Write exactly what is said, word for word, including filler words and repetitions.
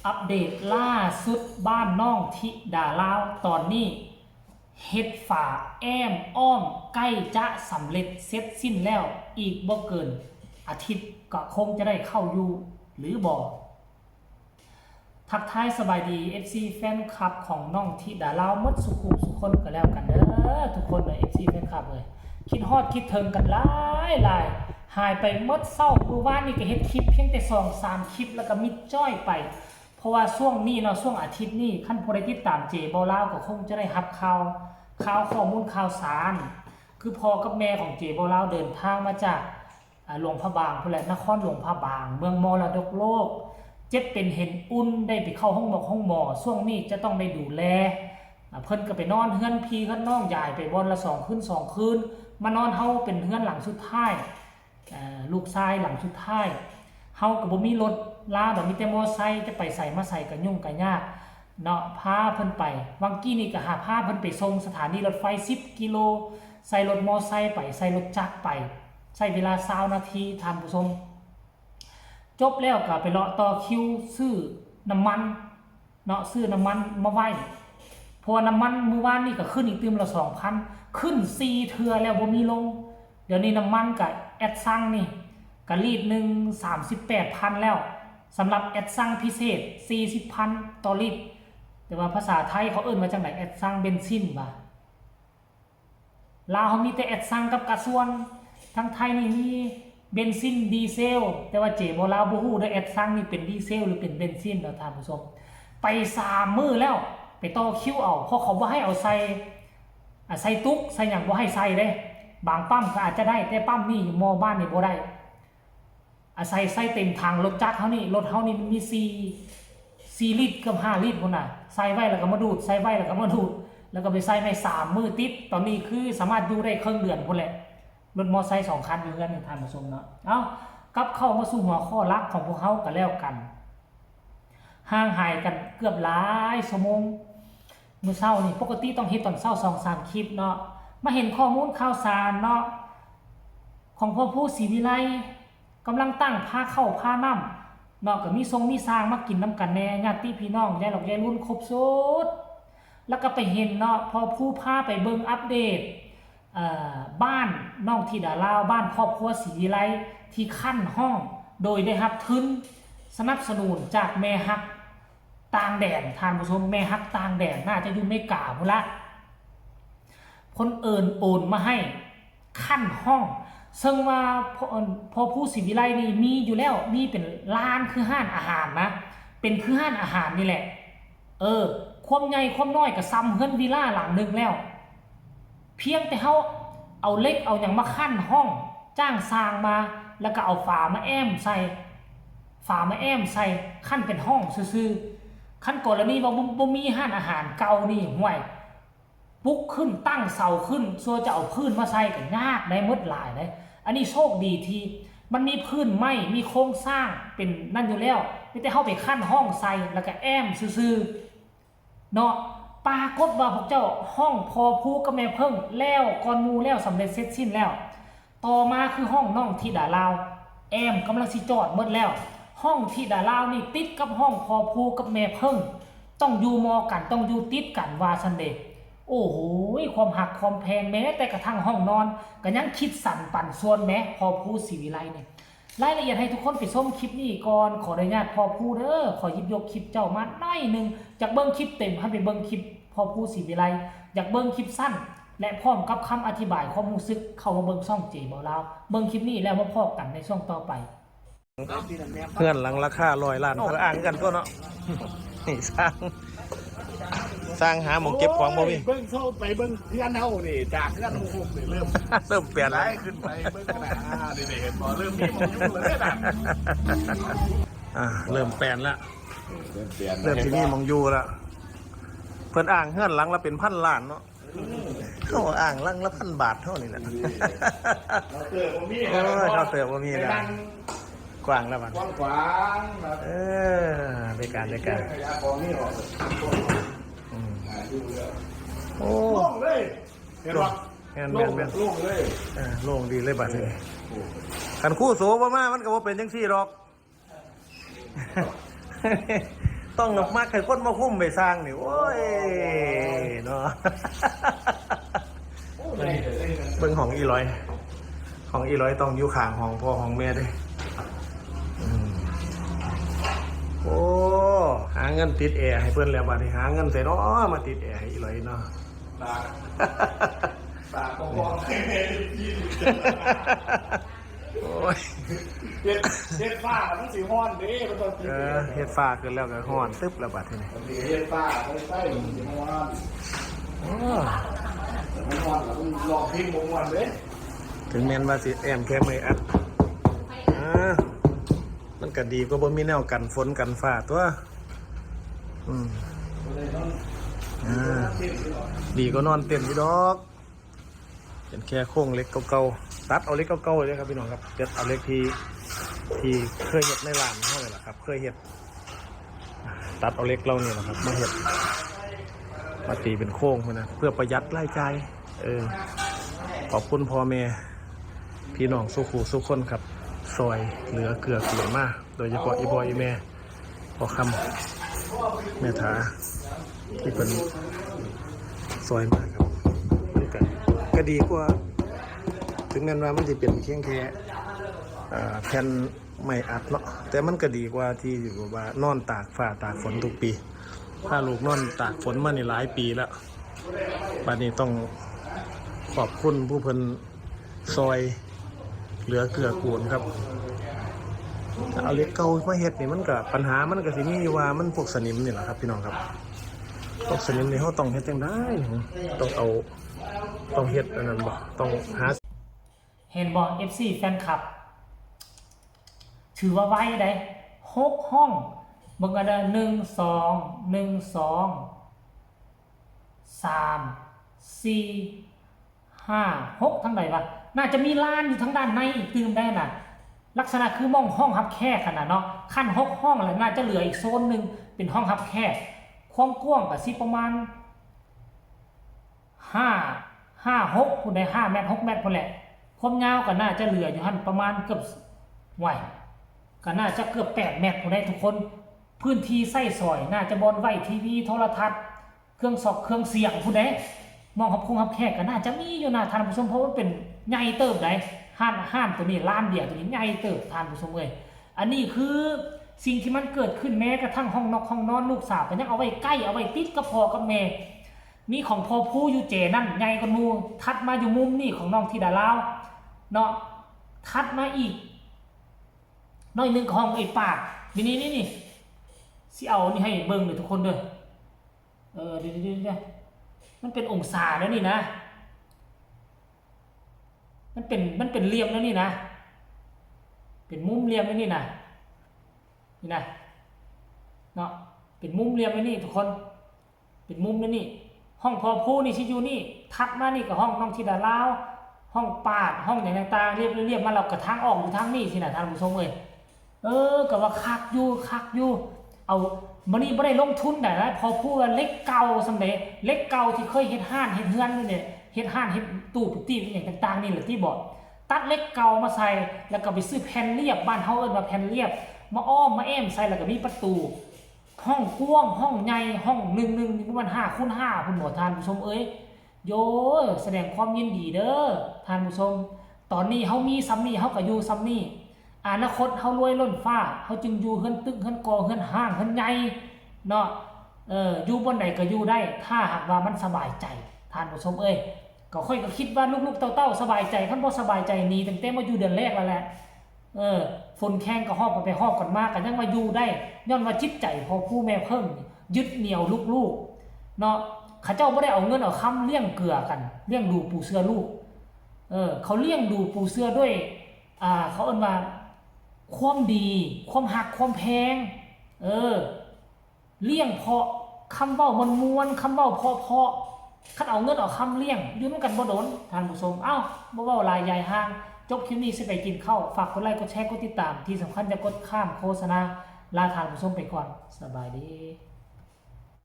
อัปเดตล่าสุดบ้านน้องธิดาลาวตอนนี้ เฮ็ดฝาแอ้มอ้อมใกล้จะสำเร็จเสร็จสิ้นแล้ว อีกบ่เกินอาทิตย์ก็คงจะได้เข้าอยู่หรือบ่ ทักทายสบายดี เอฟซี แฟนคลับของน้องธิดาลาวหมดสุขุสุคนก็แล้วกันเด้อทุกคนเลย เอฟซี แฟนคลับเลย คิดฮอดคิดถึงกันหลายหลาย หายไปหมดเศร้า มื้อวานนี่ก็เฮ็ดคลิปเพียงแต่สองสามคลิปแล้วก็มิดจ้อยไป เพราะว่าช่วงนี้เนาะ ช่วงอาทิตย์นี้ คันผู้ใดติดตามเจบ่าวลาวก็คงจะได้รับข่าว ข่าวข้อมูลข่าวสาร คือพ่อกับแม่ของเจบ่าวลาวเดินทางมาจาก อ่า หลวงพระบางพู้นแหละ นครหลวงพระบาง เมืองมรดกโลก เจ็บเป็นเห็นอุ่น ได้ไปเข้าห้องหมอห้องหมอ ช่วงนี้จะต้องได้ดูแล อ่า เพิ่นก็ไปนอนเฮือนพี่เฮือนน้อง ย้ายไปบ่อนละสองคืนสองคืน มานอนเฮาเป็นเฮือนหลังสุดท้าย เอ่อ ลูกชายหลังสุดท้าย เฮาก็บ่มีรถลาดอก มีแต่มอไซค์ จะไปไสมาไสก็ยุ่งก็ยากเนาะ พาเพิ่นไป วังกี้นี่ก็หาพาเพิ่นไปส่งสถานีรถไฟสิบกิโล ใส่รถมอไซค์ไป ใส่รถจักรไป ใช้เวลาซาวนาที ท่านผู้ชม จบแล้วก็ไปเลาะต่อคิวซื้อน้ำมันเนาะ ซื้อน้ำมันมาไว้ เพราะว่าน้ำมันมื้อวานนี่ก็ขึ้นอีกตื่มละสองพัน ขึ้นสี่เทื่อแล้วบ่มีลง เดี๋ยวนี้น้ำมันก็แอดซังนี่ก็ลิตรหนึ่งสามสิบแปดพันแล้ว สำหรับแอดซังพิเศษสี่สิบพันต่อลิตร แต่ว่าภาษาไทยเขาเอิ้นว่าจั่งใด แอดซังเบนซินบ่ ลาวเฮามีแต่แอดซังกับกาซวย ทางไทยนี่มีเบนซินดีเซล แต่ว่าเจบ่าวลาวบ่ฮู้เด้อ แอดซังนี่เป็นดีเซลหรือเป็นเบนซินเนาะท่านผู้ชม ไปสามมื้อแล้ว ไปต่อคิวเอา เพราะเขาบ่ให้เอาใส่ อ่ะ ใส่ตุ๊ก ใส่หยังบ่ให้ใส่เด้ บางปั๊มก็อาจจะได้ แต่ปั๊มนี่อยู่มอบ้านนี่บ่ได้ อาศัยใส่เต็มถังรถจักรเฮานี่ รถเฮานี่มันมีสี่ สี่ลิตรเกือบห้าลิตรพุ้นน่ะ ใส่ไว้แล้วก็มาดูด ใส่ไว้แล้วก็มาดูด แล้วก็ไปใส่ในสามมื้อติด ตอนนี้คือสามารถอยู่ได้ครึ่งเดือนพุ้นแหละ รถมอไซค์สองคันอยู่เฮือนนี่ท่านผู้ชมเนาะ เอ้า กลับเข้ามาสู่หัวข้อหลักของพวกเฮาก็แล้วกัน ห่างหายกันเกือบหลายชั่วโมง มื้อเช้านี่ปกติต้องเฮ็ดตอนเช้าสองสามคลิปเนาะ มาเห็นข้อมูลข่าวสารเนาะ ของพ่อภูศรีวิไล กำลังตั้งพาเข้าพาน้ำเนาะ ก็มีทรงมีซางมากินนำกันแน่ ญาติพี่น้อง ยายหลอกยายรุ่นครบสุด แล้วก็ไปเห็นเนาะ พ่อภูพาไปเบิ่งอัปเดต เอ่อ บ้านน้องธิดาลาว บ้านครอบครัวศรีวิไล ที่คั้นห้อง โดยได้รับทุนสนับสนุนจากแม่ฮักต่างแดน ท่านผู้ชม แม่ฮักต่างแดน น่าจะอยู่อเมริกาพุ้นละ คนอื่นโอนมาให้คั้นห้อง ซึ่งว่าพ่อ พ่อภูศรีวิไลนี่มีอยู่แล้ว มีเป็นร้านคือร้านอาหารนะ เป็นคือร้านอาหารนี่แหละ เออ ความใหญ่ความน้อยก็ส่ำเฮือนวิลล่าหลังหนึ่งแล้ว เพียงแต่เฮาเอาเหล็กเอาหยังมาคั้นห้อง จ้างซางมา แล้วก็เอาฝามาแอ้มใส่ ฝามาแอ้มใส่ คั้นเป็นห้องซื่อๆ คันกรณีว่าบ่ บ่มีร้านอาหารเก่านี่ ห่วย ปลุกขึ้นตั้งเสาขึ้น ซั่วจะเอาพื้นมาใส่ก็ยากได้ หมดหลายได้ อันนี้โชคดีที่มันมีพื้นไม้ มีโครงสร้างเป็นนั่นอยู่แล้ว มีแต่เฮาไปคั้นห้องใส่ แล้วก็แอ้มซื่อๆ เนาะ ปรากฏว่าพวกเจ้าห้องพ่อภูกับแม่เพิ่งแล้วก่อนหมู่แล้ว สำเร็จเสร็จสิ้นแล้ว ต่อมาคือห้องน้องธิดาลาว แอ้มกำลังสิจอดหมดแล้ว ห้องธิดาลาวนี่ติดกับห้องพ่อภูกับแม่เพิ่ง ต้องอยู่มอกัน ต้องอยู่ติดกันว่าซั่นเด้ โอ้โห ความฮักความแพง แม้แต่กระทั่งห้องนอน ก็ยังคิดสรรปันส่วนแหม พ่อภูศรีวิไลนี่ รายละเอียดให้ทุกคนไปชมคลิปนี้ก่อน ขออนุญาตพ่อภูเด้อ ขอหยิบยกคลิปเจ้ามาหน่อยหนึ่ง อยากเบิ่งคลิปเต็ม ให้ไปเบิ่งคลิปพ่อภูศรีวิไล อยากเบิ่งคลิปสั้น และพร้อมกับคำอธิบายความรู้สึก เข้ามาเบิ่งช่องเจบ่าวลาว เบิ่งคลิปนี้แล้วมาพ้อกันในช่วงต่อไป เฮือนหลังราคาร้อยล้าน เขาอ้างกันตัวเนาะ นี่สร้าง สร้างหาหม่องเก็บของบ่มี เบิ่งเซาไปเบิ่งเฮือนเฮานี่ จากเฮือนหมู่หกนี่เริ่ม เริ่มเปลี่ยนแล้ว ย้ายขึ้นไปเบิ่งขนาด อ่า นี่เห็นบ่ เริ่มมีหม่องอยู่แล้วเด้อนะ อ่า เริ่มแปลนละ เริ่มเปลี่ยน เริ่มสิมีหม่องอยู่ละ เพิ่นอ้างเฮือนหลังละเป็นพันล้านเนาะ เขาอ้างหลังละพันบาทเท่านี้แหละ เคาน์เตอร์บ่มี โอ้ย เคาน์เตอร์บ่มีแล้ว ไปนั่ง กว้างแล้วบัด กว้างๆนะ เออ ได้การ ได้การ ขยะของนี่ออก อืม อ่า อยู่เลย โอ้ โล่งเลย เห็นปะ แม่นๆๆ โล่งเลย เออ โล่งดีเลยบัดนี้ โอ้ คันครูโสบ่มา มันก็บ่เป็นจังซี่ดอก โ ต้องมักให้คนมาคุ้มไปสร้างนี่ โอ้ย เนาะ เบิ่งของอีร้อย ของอีร้อยต้องอยู่ข้างของพ่อของแม่เด้ อืม โอ้ หาเงินติดแอร์ให้เพิ่นแล้ว บัดนี้หาเงินใส่เนาะมาติดแอร์ให้อีร้อยเนาะ ปากปากก็บอกให้แม่ได้ยิน โอ้ย เฮ็ดเฮ็ดฟ้ามันสิฮ้อนเด้ มันต้องกิน เออ เฮ็ดฟ้าขึ้นแล้วก็ฮ้อนตึ๊บแล้วบัดทีนี้ มันสิเฮ็ดฟ้าไปใส่มันสิฮ้อน โอ้ แต่มันฮ้อนแล้วมันร้องเพลงบ่ม่วนเด้ ถึงแม้นว่าสิแอมแค่ไม้อัด อ่า มันก็ดีกว่าบ่มีแนวกันฝนกันฟ้าตัว อืม อ่า ดีกว่านอนเต็นท์อยู่ดอก เป็นแค่โครงเหล็กเก่าๆ ตัดเอาเหล็กเก่าๆเลยครับพี่น้องครับ ตัดเอาเหล็กที่ ที่เคยเฮ็ดในร้านเฮานี่แหละครับ เคยเฮ็ด ตัดเอาเหล็กเหล่านี้นะครับ มาเฮ็ด มาตีเป็นโครงพุ้นนะ เพื่อประหยัดรายจ่าย เออ ขอบคุณพ่อแม่ พี่น้องสู่ผู้สู่คนครับ ซอยเหลือเกื้อกูลมา โดยเฉพาะอีพ่ออีแม่ พ่อคำ แม่ถา ที่เพิ่นซอยมาครับ มันก็ ก็ดีกว่า ถึงแม้นว่ามันสิเป็นเพียงแค่ อ่า แผ่นไม้อัดเนาะ แต่มันก็ดีกว่าที่อยู่ว่านอนตากฟ้าตากฝนทุกปี พาลูกนอนตากฝนมานี่หลายปีแล้ว บัดนี้ต้องขอบคุณผู้เพิ่นซอยเหลือเกื้อกูลครับ เอาเหล็กเก่ามาเฮ็ดนี่มันก็ ปัญหามันก็สิมีอยู่ว่ามันพวกสนิมนี่แหละครับพี่น้องครับ พวกสนิมนี่เฮาต้องเฮ็ดจั่งใด๋ ต้องเอา ต้องเฮ็ดอันนั้นบ่ ต้องหา เห็นบ่ เอฟซี แฟนคลับ ถือว่าไวเด้ หกห้อง เบิ่งกันเด้อ หนึ่ง สอง หนึ่ง สอง สาม สี่ ห้า หก ทางใดวะ น่าจะมีลานอยู่ทางด้านในอีกตื่มได้น่ะ ลักษณะคือหม่องห้องรับแขกหั้นน่ะเนาะ คันหกห้องแล้วน่าจะเหลืออีกโซนหนึ่งเป็นห้องรับแขก ความกว้างก็สิประมาณ ห้า ห้า หก พุ้นได้ ห้า เมตร หก เมตรพุ้นแหละ ความยาวก็น่าจะเหลืออยู่หั่นประมาณเกือบ ไหว ก็น่าจะเกือบ แปด เมตรพุ้นได้ทุกคน พื้นที่ใช้สอยน่าจะบ่อนไว้ทีวี โทรทัศน์ เครื่องซอกเครื่องเสียงพุ้นได้ หม่องรับคงรับแขกก็น่าจะมีอยู่นะท่านผู้ชม เพราะมันเป็นใหญ่เติบได้ ร้านอาหารตัวนี้ ร้านเบียร์ตัวนี้ใหญ่เติบท่านผู้ชมเอ้ย อันนี้คือสิ่งที่มันเกิดขึ้น แม้กระทั่งห้องนอกห้องนอนลูกสาวก็ยังเอาไว้ใกล้ เอาไว้ติดกับพ่อกับแม่ มีของพ่อผู้อยู่เจนั่นใหญ่กว่าหมู่ ถัดมาอยู่มุมนี่ของน้องธิดาลาว เนาะ ถัดมาอีก น้อยหนึ่งก็ห้องไอ้ปาด นี่ นี่ นี่ นี่ สิเอานี่ให้เบิ่งเลยทุกคนเด้อ เออ เดี๋ยว เดี๋ยว เดี๋ยว มันเป็นองศาแล้วนี่นะ มันเป็น มันเป็นเหลี่ยมแล้วนี่นะ เป็นมุมเหลี่ยมแล้วนี่นะ นี่นะ เนาะ เป็นมุมเหลี่ยมแล้วนี่ทุกคน เป็นมุมแล้วนี่ ห้องพ่อผู้นี่สิอยู่นี่ ถัดมานี่ก็ห้องน้องธิดาลาว ห้องปาด ห้องหยังต่างๆ เรียบๆ มาแล้วก็ทางออกอยู่ทางนี้สินะท่านผู้ชมเอ้ย เออ ก็ว่าคักอยู่ คักอยู่ เอา มื้อนี้บ่ได้ลงทุนใดนะ พ่อผู้ว่าเหล็กเก่าส่ำใด เหล็กเก่าที่เคยเฮ็ดร้านเฮ็ดเฮือนอยู่เนี่ย เฮ็ดร้านเฮ็ดตู้ปะตี้อิหยังต่างๆ นี่แหละที่บอก ตัดเหล็กเก่ามาใส่ แล้วก็ไปซื้อแผ่นเรียบ บ้านเฮาเอิ้นว่าแผ่นเรียบ มาอ้อมมาแอ้มใส่ แล้วก็มีประตู ห้องกว้าง ห้องใหญ่ ห้องหนึ่งหนึ่งนี่ประมาณห้าคูณห้าพุ้นบ่ท่านผู้ชมเอ้ย โย้ย แสดงความยินดีเด้อท่านผู้ชม ตอนนี้เฮามีส่ำนี้ เฮาก็อยู่ส่ำนี้ อนาคตเฮารวยล้นฟ้า เฮาจึงอยู่เฮือนตึก เฮือนกอ เฮือนฮ้าง เฮือนใหญ่ เนาะ เออ อยู่บ่อนใดก็อยู่ได้ ถ้าหากว่ามันสบายใจ ท่านผู้ชมเอ้ย ก็ข้อยก็คิดว่าลูกๆเต้าๆสบายใจ คันบ่สบายใจหนีตั้งแต่มาอยู่เดือนแรกแล้วแหละ เออ ฝนแข่งก็ฮ้องกันไปฮ้องกันมา ก็ยังมาอยู่ได้ ย้อนว่าจิตใจพ่อผู้แม่เพิ่งนี่ยึดเหนี่ยวลูกๆ เนาะ เขาเจ้าบ่ได้เอาเงินเอาคำเลี้ยงเกือกัน เลี้ยงดูปูเสือลูก เออ เขาเลี้ยงดูปูเสือด้วย อ่า เขาเอิ้นว่า ความดี ความฮัก ความแพง เออ เลี้ยงเพราะคำเว้าม่วนๆ คำเว้าเพราะๆ คันเอาเงินเอาคำเลี้ยง อยู่นำกันบ่โดน ท่านผู้ชม เอ้า บ่เว้าหลายยายห่าง จบคลิปนี้สิไปกินข้าว ฝากกดไลค์ กดแชร์ กดติดตาม ที่สำคัญอย่ากดข้ามโฆษณา ลาท่านผู้ชมไปก่อน สบายดี